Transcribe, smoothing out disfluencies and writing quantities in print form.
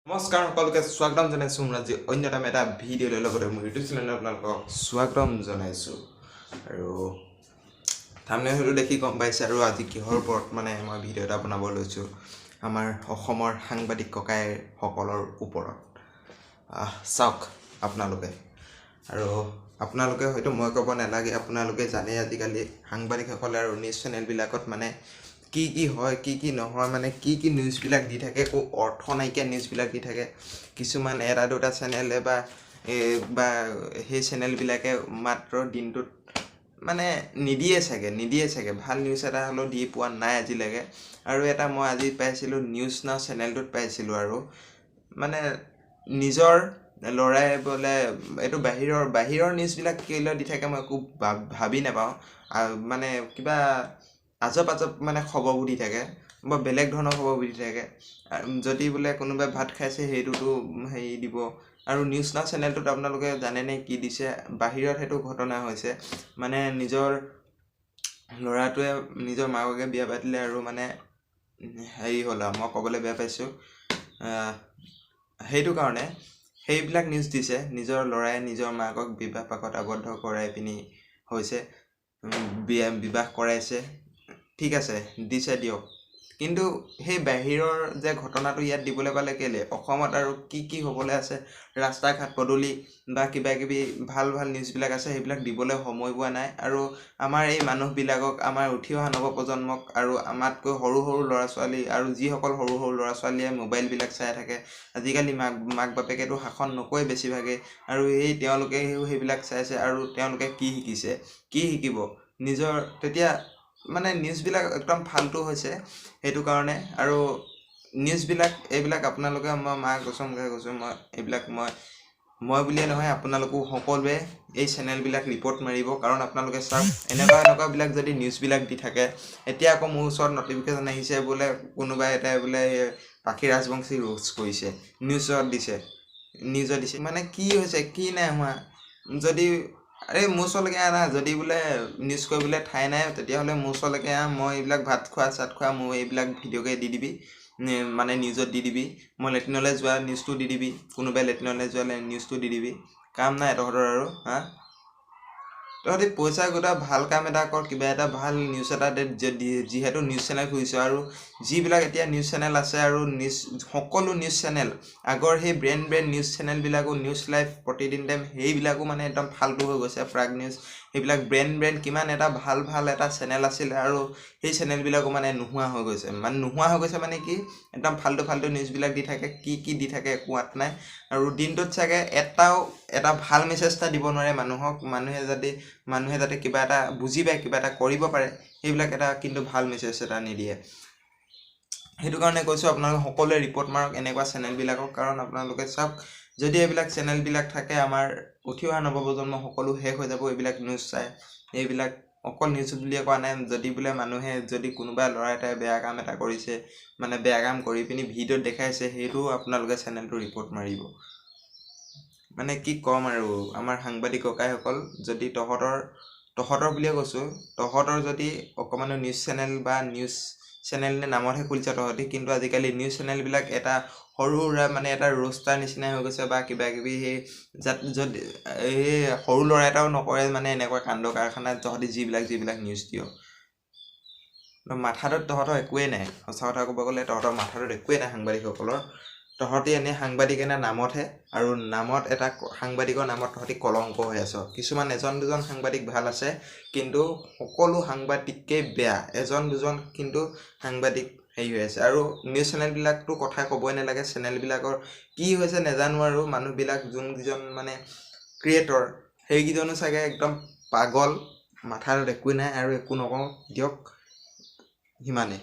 নমস্কাৰ, সকলোকে স্বাগতম জনাইছোঁ মোৰ আজি অন্যতম এটা ভিডিঅ'লৈ, লগতে মোৰ ইউটিউব চেনেলত আপোনালোকক স্বাগতম জনাইছোঁ। আৰু থাম্বনেইলটো দেখি গম পাইছে আৰু আজি কিহৰ ওপৰত মানে মই ভিডিঅ' এটা বনাব লৈছোঁ, আমাৰ অসমৰ সাংবাদিক ককাইসকলৰ ওপৰত। চাওক আপোনালোকে, আৰু আপোনালোকে হয়তো মই ক'ব নালাগে, আপোনালোকে জানেই আজিকালি সাংবাদিকসকলে আৰু নিউজ চেনেলবিলাকত মানে কি কি হয়, কি কি নহয়, মানে কি কি নিউজবিলাক দি থাকে, একো অৰ্থ নাইকিয়া নিউজবিলাক দি থাকে। কিছুমান এটা দুটা চেনেলে বা এই বা সেই চেনেলবিলাকে মাত্ৰ দিনটোত মানে নিদিয়ে চাগে, ভাল নিউজ এটা হ'লেও দি পোৱা নাই আজিলৈকে। আৰু এটা মই আজি পাইছিলোঁ, নিউজ নাও চেনেলটোত পাইছিলোঁ, আৰু মানে নিজৰ ল'ৰাই বোলে, এইটো বাহিৰৰ নিউজবিলাক কেলৈ দি থাকে মই একো ভাবি নাপাওঁ। মানে কিবা আজব আজব মানে খবৰবোৰ দি থাকে বা বেলেগ ধৰণৰ খবৰবোৰ দি থাকে। যদি বোলে কোনোবাই ভাত খাইছে, সেইটোতো হেৰি দিব। আৰু নিউজ নাও চেনেলটোত আপোনালোকে জানেনে কি দিছে? বাহিৰত সেইটো ঘটনা হৈছে, মানে নিজৰ ল'ৰাটোৱে নিজৰ মাককে বিয়া পাতিলে আৰু মানে হেৰি হ'ল, আৰু মই ক'বলৈ বেয়া পাইছোঁ, সেইটো কাৰণে সেইবিলাক নিউজ দিছে। নিজৰ ল'ৰাই নিজৰ মাকক বিবাহ পাশত আবদ্ধ কৰাই পিনি হৈছে বিয়া বিবাহ কৰাইছে। ঠিক আছে, দিছে দিয়ক, কিন্তু সেই বাহিৰৰ যে ঘটনাটো ইয়াত দিবলৈ পালে কেলৈ? অসমত আৰু কি কি হ'বলৈ আছে, ৰাস্তা ঘাট পদূলি বা কিবা কিবি ভাল ভাল নিউজবিলাক আছে, সেইবিলাক দিবলৈ সময় পোৱা নাই। আৰু আমাৰ এই মানুহবিলাকক, আমাৰ উঠি অহা নৱপ্ৰজন্মক আৰু আমাতকৈ সৰু সৰু ল'ৰা ছোৱালী আৰু যিসকল সৰু সৰু ল'ৰা ছোৱালীয়ে মোবাইলবিলাক চাই থাকে আজিকালি, মাক মাক বাপেকেতো শাসন নকৰে বেছিভাগেই, আৰু এই তেওঁলোকে সেইবিলাক চাইছে আৰু তেওঁলোকে কি শিকিছে, কি শিকিব নিজৰ তেতিয়া মানে নিউজবিলাক একদম ফাল্টু হৈছে সেইটো কাৰণে। আৰু নিউজবিলাক এইবিলাক আপোনালোকে, মই মা কচম খাই কৈছোঁ, মই এইবিলাক মই বুলিয়ে নহয়, আপোনালোকো সকলোৱে এই চেনেলবিলাক ৰিপৰ্ট মাৰিব। কাৰণ আপোনালোকে চাওক, এনেকুৱা এনেকুৱাবিলাক যদি নিউজবিলাক দি থাকে। এতিয়া আকৌ মোৰ ওচৰত নটিফিকেশ্যন আহিছে, বোলে কোনোবা এটাই বোলে পাখি ৰাজবংশী ৰোষ্ট কৰিছে, নিউজত দিছে। মানে কি হৈছে, কি নাই হোৱা, যদি আৰে মোৰ ওচৰলৈকে আনা। যদি বোলে নিউজ কৰিবলৈ ঠাই নাই, তেতিয়াহ'লে মোৰ ওচৰলৈকে আহ। মই এইবিলাক ভাত খোৱা, চাত খোৱা, মোৰ এইবিলাক ভিডিঅ'কে দি দিবি, মানে নিউজত দি দিবি। মই লেট্ৰিনলৈ যোৱা নিউজটো দি দিবি, কোনোবাই লেট্ৰিনলৈ যোৱা নিউজটো দি দিবি। কাম নাই তহঁতৰ আৰু? হা, তহঁতি পইচা গোটা ভাল কাম এটা কৰ, কিবা এটা ভাল নিউজ এটা দে, যিহেতু নিউজ চেনেল খুলিছ। আৰু যিবিলাক এতিয়া নিউজ চেনেল আছে আৰু নিউজ, সকলো নিউজ চেনেল, আগৰ সেই ব্ৰেণ্ড ব্ৰেণ্ড নিউজ চেনেলবিলাকো, নিউজ লাইভ, প্ৰতিদিন টাইম, সেইবিলাকো মানে একদম ফাল্টু হৈ গৈছে। প্ৰাগ নিউজ, সেইবিলাক ব্ৰেণ্ড ব্ৰেণ্ড কিমান এটা ভাল ভাল এটা চেনেল আছিলে, আৰু সেই চেনেলবিলাকো মানে নোহোৱা হৈ গৈছে। মানে নোহোৱা হৈ গৈছে মানে কি, একদম ফাল্টু ফাল্টু নিউজবিলাক দি থাকে, কি কি দি থাকে একো আঁত নাই। আৰু দিনটোত চাগে এটাও এটা ভাল মেছেজ এটা দিব নোৱাৰে মানুহক, মানুহে যাতে কিবা এটা বুজি পায়, কিবা এটা কৰিব পাৰে, সেইবিলাক এটা কিন্তু ভাল মেছেজ এটা নিদিয়ে। সেইটো কাৰণে কৈছোঁ, আপোনালোকে সকলোৱে ৰিপৰ্ট মাৰক এনেকুৱা চেনেলবিলাকক। কাৰণ আপোনালোকে চাওক, যদি এইবিলাক চেনেলবিলাক থাকে, আমাৰ উঠি অহা নৱপ্ৰজন্ম সকলো শেষ হৈ যাব এইবিলাক নিউজ চাই। এইবিলাক অকল নিউজ বুলিয়ে কোৱা নাই, যদি বোলে মানুহে, যদি কোনোবা ল'ৰা এটাই বেয়া কাম এটা কৰিছে, মানে বেয়া কাম কৰি পিনি ভিডিঅ'ত দেখাইছে, সেইটোও আপোনালোকে চেনেলটো ৰিপৰ্ট মাৰিব। মানে কি ক'ম আৰু, আমাৰ সাংবাদিক ককাইসকল, যদি তহঁতৰ বুলিয়ে কৈছোঁ, তহঁতৰ যদি অকণমানো নিউজ চেনেল বা নিউজ চেনেল নে নামতহে খুলিছ তহঁতি, কিন্তু আজিকালি নিউজ চেনেলবিলাক এটা সৰু সুৰা মানে এটা ৰোষ্টাৰ নিচিনাই হৈ গৈছে বা কিবা কিবি। সেই যাত যদি এই সৰু ল'ৰা এটাও নকৰে মানে এনেকুৱা কাণ্ড কাৰখানাত, তহঁতি যিবিলাক যিবিলাক নিউজ দিয়, মাথাটোত তহঁতৰ একোৱেই নাই। সঁচা কথা ক'ব গ'লে তহঁতৰ মাথাটোত একোৱেই নাই সাংবাদিকসকলৰ। তহঁতি এনেই সাংবাদিক এনে নামতহে, আৰু নামত এটা সাংবাদিকৰ নামত তহঁতি কলংক হৈ আছ। কিছুমান এজন দুজন সাংবাদিক ভাল আছে, কিন্তু সকলো সাংবাদিকেই বেয়া। এজন দুজন কিন্তু সাংবাদিক হেৰি হৈ আছে। আৰু নিউজ চেনেলবিলাকতো কথা ক'বই নালাগে। চেনেলবিলাকৰ কি হৈছে নেজানো, আৰু মানুহবিলাক যোনকেইজন মানে ক্ৰিয়েটৰ, সেইকেইজনো চাগে একদম পাগল, মাথাটোত একোৱেই নাই। আৰু একো নকওঁ দিয়ক, সিমানেই।